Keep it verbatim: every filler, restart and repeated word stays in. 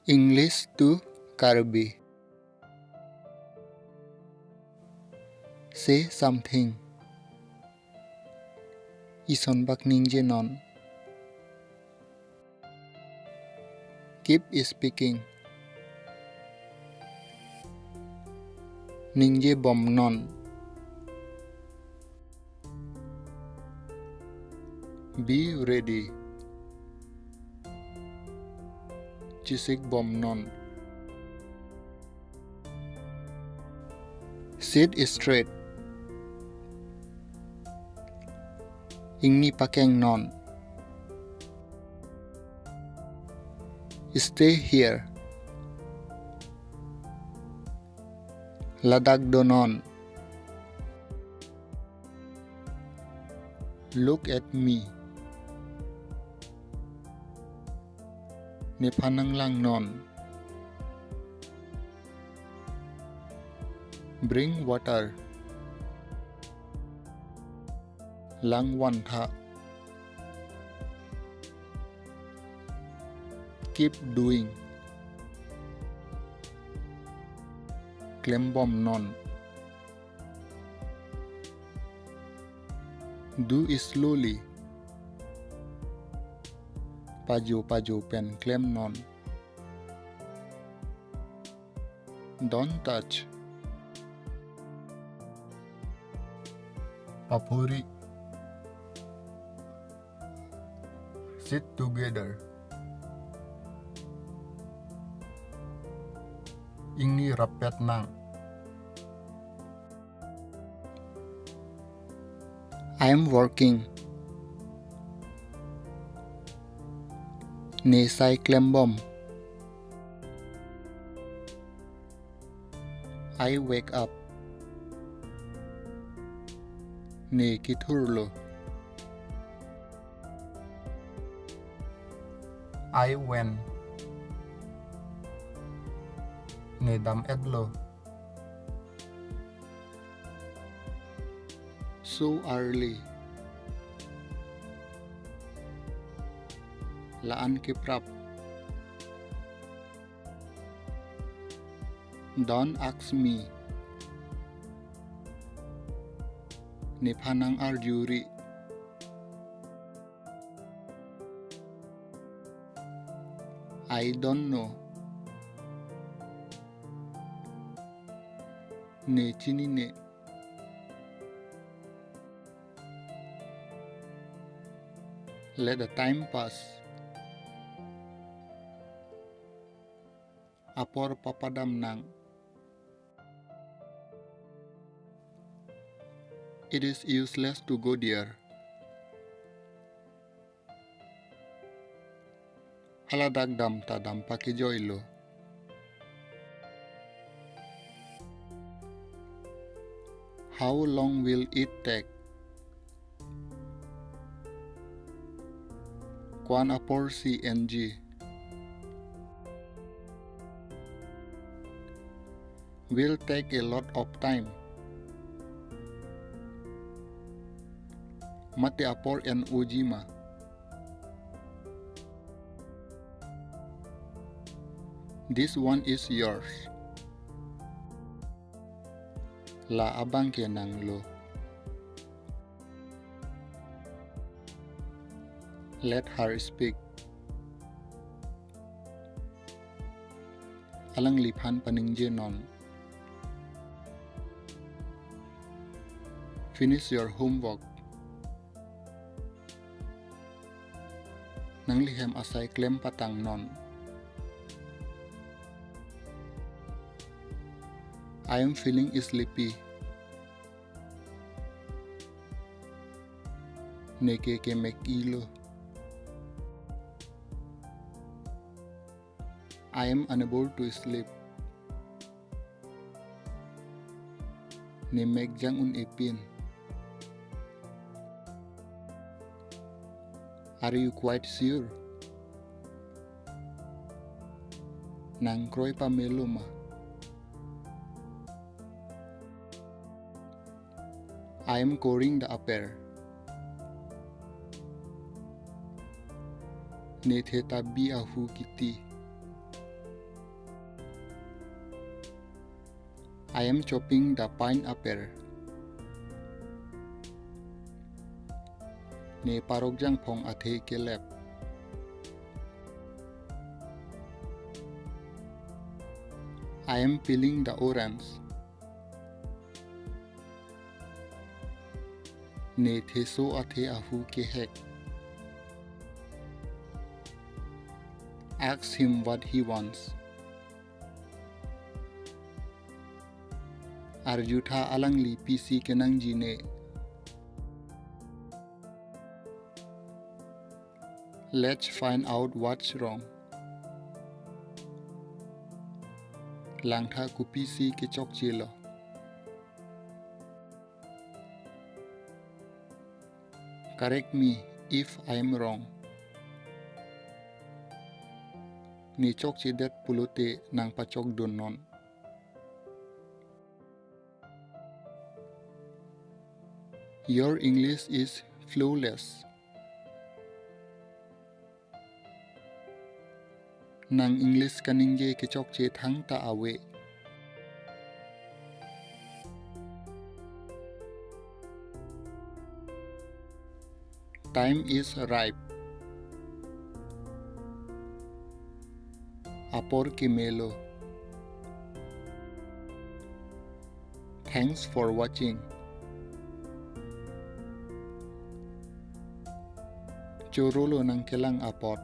English to Karbi. Say something. Isonbak ningje non. Keep speaking. Ningje bom non. Be ready. Chesik bom non. Sit straight. Ingni pakeng non. Stay here. Ladak do non. Look at me. Nephan nanglang non. Bring water. Lang van tha. Keep doing. Klem bom non. Do slowly. Pajo pajo pen klem non. Don't touch. Paphori. Sit together. Ingni rappet nang. I am working. Ne sai klem bom. I wake up. Ne kethurlo. I went. Ne dam-etlo. So early. La-an keprap. Don't ask me. Nephan nang-arjuri. I don't know. Ne chinine. Let the time pass. Apor papadam nang. It is useless to go there. Haladak dam ta dam pakejoilo. How long will it take? Ko-an apor si enji. Will take a lot of time. Mate apor en-oji ma. This one is yours. La abang ke nanglo. Let her speak. Alangliphan paningje non. Finish your homework. Nanglihem asai klem patang non. I am feeling sleepy. Neke kemek-ilo. I am unable to sleep. Ne mek jang un-epin. Are you quite sure? Nang kroi pamelo ma? I am covering the affair. Ne theta bi ahu kiti. I am chopping the pineapple. Ne parok jangphong athe kelep. I am peeling the orange. Ne theso athe ahu kehek. Ask him what he wants. Arjutha alangli pisi kenangji ne. Let's find out what's wrong. Langtha kopisi kechokchelo. Correct me if I am wrong. Ne chokchedet pulote nangpachokdunnon. Your English is flawless. Nang English kaningje kechokche thangta ave. Time is ripe. Apor kemelo. Thanks for watching. Chorolo nangkelang apot.